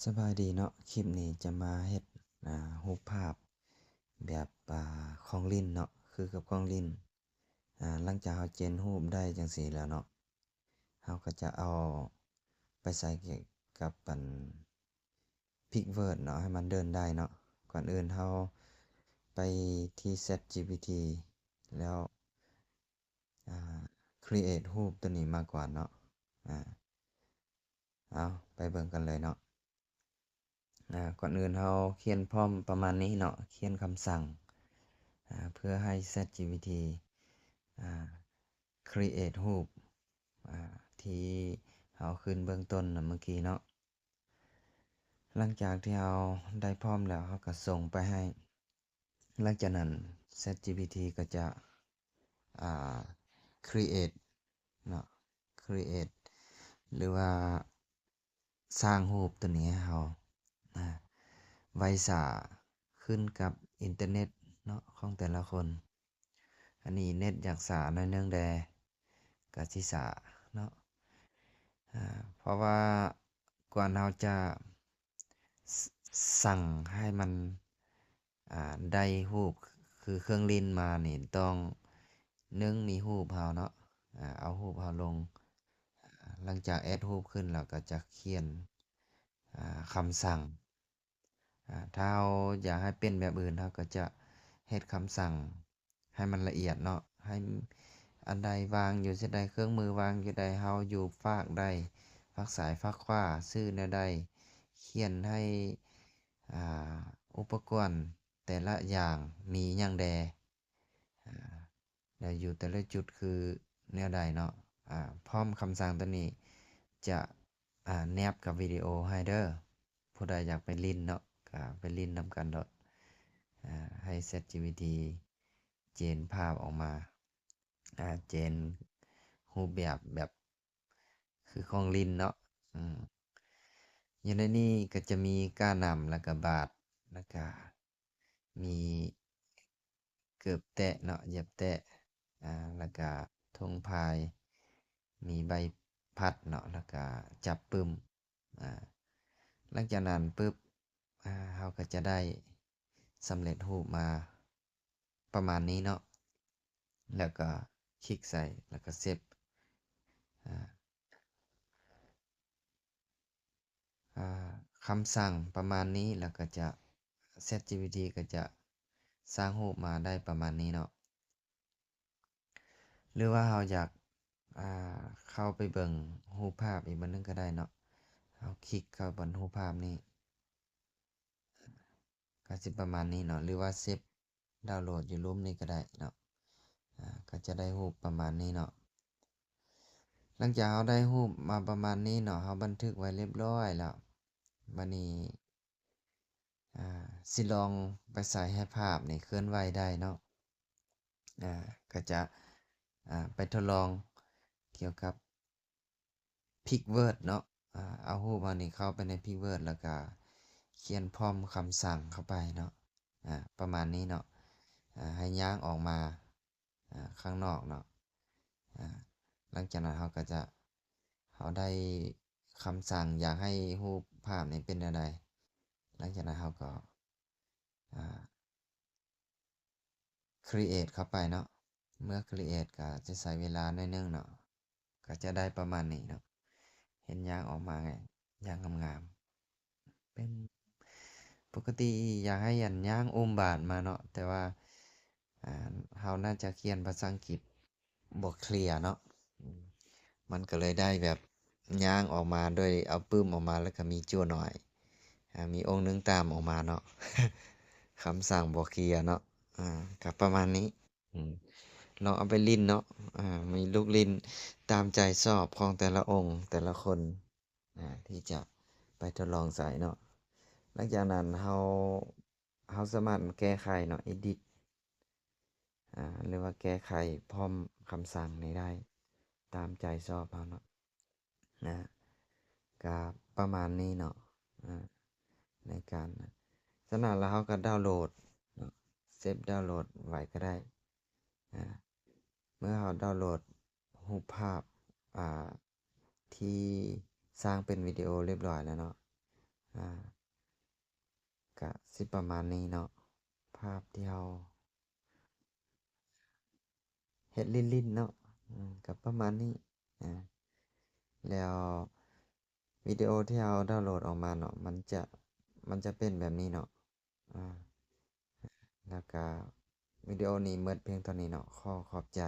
ສະບາຍດີເນາະ, ຄລິບນີ້ຈະມາເຮັດ ອ່າ ຮູບພາບແບບ ອ່າ ຂອງຫຼິ້ນເນາະ, ຄືກັບຂອງຫຼິ້ນ. ອ່າ ຫຼັງຈາກເຮົາເຈນຮູບໄດ້ຈັ່ງຊີ້ແລ້ວເນາະ, ເຮົາກໍຈະເອົາໄປໃສ່ກັບອັນ Picword ເນາະ ໃຫ້ມັນເດີນໄດ້ເນາະ. ກ່ອນອື່ນເຮົາໄປທີ່ ChatGPT ແລ້ວ ອ່າ create ຮູບຕົວນີ້ມາກ່ອນເນາະ. ອ່າ ເອົາ ໄປເບິ່ງກັນເລີຍເນາະ. ອ່າ ກ່ອນອື່ນເຮົາຂຽນ prompt ປະມານນີ້ເນາະ, ຂຽນຄຳສັ່ງ ອ່າ ເພື່ອໃຫ້ ChatGPT ອ່າ create ຮູບ ອ່າ ທີ່ເຮົາຂຶ້ນເບື້ອງຕົ້ນນະເມື່ອກີ້ເນາະ. ຫຼັງຈາກທີ່ເຮົາໄດ້ prompt ແລ້ວ ເຮົາກໍສົ່ງໄປໃຫ້. ຫຼັງຈາກນັ້ນ ChatGPT ກໍຈະ ອ່າ create ເນາະ, create ຫຼືວ່າສ້າງຮູບຕົວນີ້ໃຫ້ເຮົາ. ອ່າ ໄວຊ້າຂຶ້ນກັບອິນເຕີເນັດເນາະ ຂອງແຕ່ລະຄົນ. ອັນນີ້ເນັດຢາກຊ້າໜ້ອຍໜຶ່ງແດ່ ກະຊິຊ້າເນາະ. ອ່າ ເພາະວ່າກ່ອນເຮົາຈະ ສ- ສັ່ງໃຫ້ມັນ ອ່າ ໄດ້ຮູບ ຄືເຄື່ອງຫຼິ້ນມານີ້ ຕ້ອງ ໜຶ່ງ ມີຮູບເຮົາເນາະ, ອ່າ ເອົາຮູບເຮົາລົງ. ຫຼັງຈາກແອັດຮູບຂຶ້ນແລ້ວ ກໍຈະຂຽນ ອ່າ ຄຳສັ່ງ. ອ່າ ຖ້າເຮົາຢາກໃຫ້ເປັນແບບອື່ນ ເຮົາກໍຈະເຮັດຄຳສັ່ງໃຫ້ມັນລະອຽດເນາະ, ໃຫ້ອັນໃດວາງຢູ່ຈຸດໃດ, ເຄື່ອງມືວາງຢູ່ໃດ, ເຮົາຢູ່ຟາກໃດ, ຟາກຊ້າຍ, ຟາກຂວາ, ຊື່ແນວໃດ, ຂຽນໃຫ້ ອ່າ ອຸປະກອນແຕ່ລະຢ່າງມີຫຍັງແດ່ ອ່າ ແລ້ວຢູ່ແຕ່ລະຈຸດຄືແນວໃດເນາະ. ອ່າ prompt ຄຳສັ່ງຕົວນີ້ຈະ ອ່າ ແນບກັບວິດີໂອໃຫ້ເດີ. ຜູ້ໃດຢາກໄປຫຼິ້ນເນາະ ກໍໄປຫຼິ້ນນຳກັນໂລດ. ອ່າ ໃຫ້ ChatGPT ເຈນພາບອອກມາ, ອ່າ ເຈນຮູບແບບ ແບບຄືຂອງຫຼິ້ນເນາະ. ອືມ ຢູ່ໃນນີ້ກໍຈະມີກ້ານ້ຳ ແລ້ວກໍບາດ ແລ້ວກໍ ມີເກີບແຕະເນາະ, ຢຽບແຕະ, ອ່າ ແລ້ວກະຖົງພາຍ, ມີໃບພັດເນາະ, ແລ້ວກະຈັບປຶ້ມ. ອ່າ ຫຼັງຈາກນັ້ນປຶບ ອ່າ ເຮົາກໍຈະໄດ້ສຳເລັດຮູບມາປະມານນີ້ເນາະ, ແລ້ວກໍຄລິກໃສ່ ແລ້ວກໍເຊບ. ອ່າ ອ່າ ຄຳສັ່ງປະມານນີ້ ແລ້ວກໍຈະ ChatGPT ກໍຈະສ້າງຮູບມາໄດ້ປະມານນີ້ເນາະ. ຫຼືວ່າເຮົາຢາກ ອ່າ ເຂົ້າໄປເບິ່ງຮູບພາບອີກບ່ອນໜຶ່ງກໍໄດ້ເນາະ, ເຮົາຄລິກເຂົ້າບ່ອນຮູບພາບນີ້ ກໍຊິປະມານນີ້ເນາະ, ຫຼືວ່າເຊບ ດາວໂຫຼດຢູ່ລຸ່ມນີ້ກໍໄດ້ເນາະ. ອ່າ ກໍຈະໄດ້ຮູບປະມານນີ້ເນາະ. ຫຼັງຈາກເຮົາໄດ້ຮູບມາປະມານນີ້ເນາະ, ເຮົາບັນທຶກໄວ້ລຽບລ້ອຍແລ້ວ, ບາດນີ້ ອ່າ ຊິລອງໄປໃສ່ໃຫ້ພາບນີ້ເຄື່ອນໄຫວໄດ້ເນາະ. ອ່າ ກໍຈະ ອ່າ ໄປທົດລອງກ່ຽວກັບ Picword ເນາະ. ອ່າ ເອົາຮູບເຮົານີ້ເຂົ້າໄປໃນ Picword ແລ້ວກະຂຽນ prompt ຄຳສັ່ງເຂົ້າໄປເນາະ, ອ່າ ປະມານນີ້ເນາະ, ອ່າ ໃຫ້ຍ່າງອອກມາ ອ່າ ຂ້າງນອກເນາະ. ອ່າ ຫຼັງຈາກນັ້ນເຮົາກໍຈະ ເຮົາໄດ້ຄຳສັ່ງຢາກໃຫ້ຮູບພາບນີ້ເປັນແນວໃດ, ຫຼັງຈາກນັ້ນເຮົາກໍ ອ່າ create ເຂົ້າໄປເນາະ. ເມື່ອ create ກໍຈະໃຊ້ເວລາໜ້ອຍໜຶ່ງເນາະ, ກໍຈະໄດ້ປະມານນີ້ເນາະ, ເຫັນຍ່າງອອກມາຢ່າງງາມໆ. ເປັນ ປົກກະຕິຢາກໃຫ້ອັນຍ່າງອຸ້ມບາດມາເນາະ, ແຕ່ວ່າ ອ່າ ເຮົາໜ້າຈະຂຽນພາສາອັງກິດບໍ່ເຄລຍເນາະ, ມັນກໍເລີຍໄດ້ແບບຍ່າງອອກມາໂດຍເອົາປຶ້ມອອກມາ ແລ້ວກໍມີຈົວໜ້ອຍ ອ່າ ມີອົງໜຶ່ງຕາມອອກມາເນາະ. ຄຳສັ່ງບໍ່ເຄລຍເນາະ, ອ່າ ກໍປະມານນີ້. ອືມ ລອງເອົາໄປຫຼິ້ນເນາະ, ອ່າ ມີລູກຫຼິ້ນຕາມໃຈຊອບຂອງແຕ່ລະອົງແຕ່ລະຄົນ ອ່າ ທີ່ຈະໄປທົດລອງໃຊ້ເນາະ. ຫຼັງຈາກນັ້ນເຮົາ ເຮົາສາມາດແກ້ໄຂເນາະ, edit ອ່າ ຫຼືວ່າແກ້ໄຂ prompt ຄຳສັ່ງນີ້ໄດ້ຕາມໃຈຊອບເຮົາເນາະ. ນະ ກະປະມານນີ້ເນາະ, ອາ ໃນການ ສະນັ້ນແລ້ວເຮົາກະດາວໂຫຼດເນາະ, ເຊບດາວໂຫຼດໄວ້ກະໄດ້. ອາ ເມື່ອເຮົາດາວໂຫຼດຮູບພາບ ອາ ທີ່ສ້າງເປັນວິດີໂອລຽບລ້ອຍແລ້ວເນາະ, ອ່າ ກະຊິປະມານນີ້ເນາະ ພາບທີ່ເຮົາເຮັດຫຼິ້ນໆເນາະ ອືມ ກະປະມານນີ້ ອ່າ ແລ້ວວິດີໂອທີ່ເຮົາດາວໂຫຼດອອກມາເນາະ ມັນຈະ ມັນຈະເປັນແບບນີ້ເນາະ ອ່າ ແລ້ວກະວິດີໂອນີ້ໝົດພຽງເທົ່ານີ້ເນາະ ຂໍຂອບໃຈ.